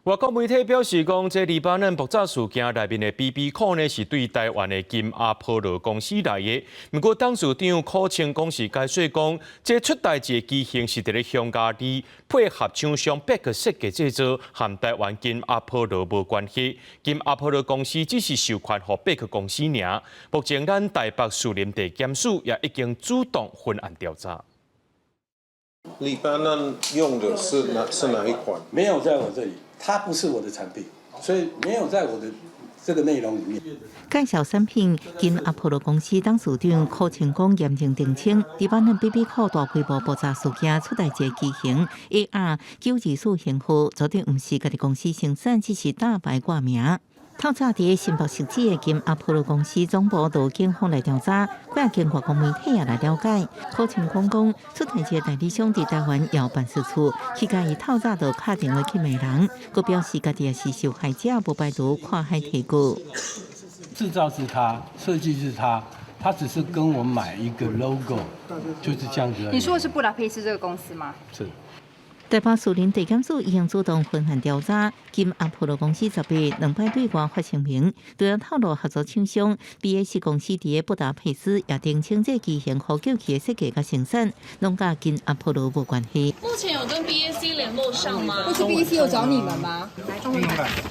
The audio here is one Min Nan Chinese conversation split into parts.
外國媒體表示講，這黎巴嫩爆炸事件內面的 BB call 呢，是對台灣的金阿波羅公司來的。毋過董事長柯清光是解釋講，這出代誌的機型是佇咧匈牙利配合廠商貝克設計製造，和台灣金阿波羅無關係。金阿波羅公司只是授權予貝克公司爾。目前咱台北士林地檢署也已經主動分案調查。黎巴嫩用的是哪一款？沒有在我這裡。它不是我的產品，所以沒有在我的這個內容裡面。介紹產品，金阿波羅公司董事長柯清光嚴正澄清，黎巴嫩 BB call 大規模爆炸事件出代誌機型 AR 924型號，絕對毋是家己公司生產，只是大牌掛名。透早佇新北市的金阿波羅公司總部到警方來調查，幾間外國媒體也來了解。柯清光講，出代誌代理商佇台灣有辦事處，去共伊透早就敲電話去罵人，閣表示家己也是受害者，無排除跨海提告。製造是他，設計是他，他只是跟我買一個 logo，就是這樣子。你說的是布達佩斯這個公司嗎？是。台北士林地檢署已經主動分案調查，金阿波羅公司十八兩擺對外發聲明，除了透露合作廠商 BAC 公司佇布達佩斯也澄清，這機型呼叫器的設計佮生產，攏佮金阿波羅無關係。目前有跟 BAC 聯絡上嗎？或是 BAC 有找你們嗎？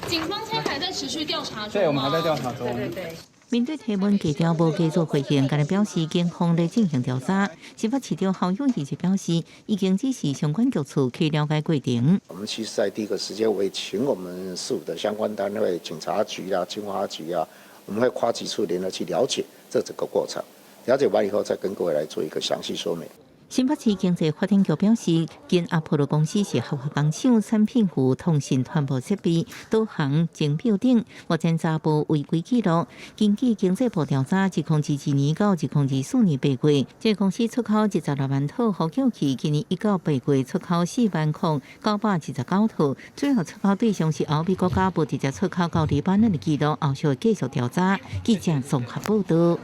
警方現在還在持續調查中。對，我們還在調查中。對對對。面對提問，記者無加做回應，干焦表示警方咧進行調查。新北市長侯友宜就表示，已經指示相關局處去了解過程。我們其實在第一個時間會請我們市府的相關單位、警察局啊、經發局啊，我們會跨局處聯合去了解這整個過程，了解完以後再跟各位來做一個詳細說明。新北市經濟發展局表示，金阿波羅公司是合法工廠，產品附通訊傳播設備、導航、鐘錶等，目前查無違規記錄。根據經濟部調查，2022年到2024年8月，這個公司出口26萬套呼叫器，今年一到八月出口40,929套，主要出口對象是歐美國家，無直接出口到黎巴嫩的記錄，後續會繼續調查。記者綜合報道。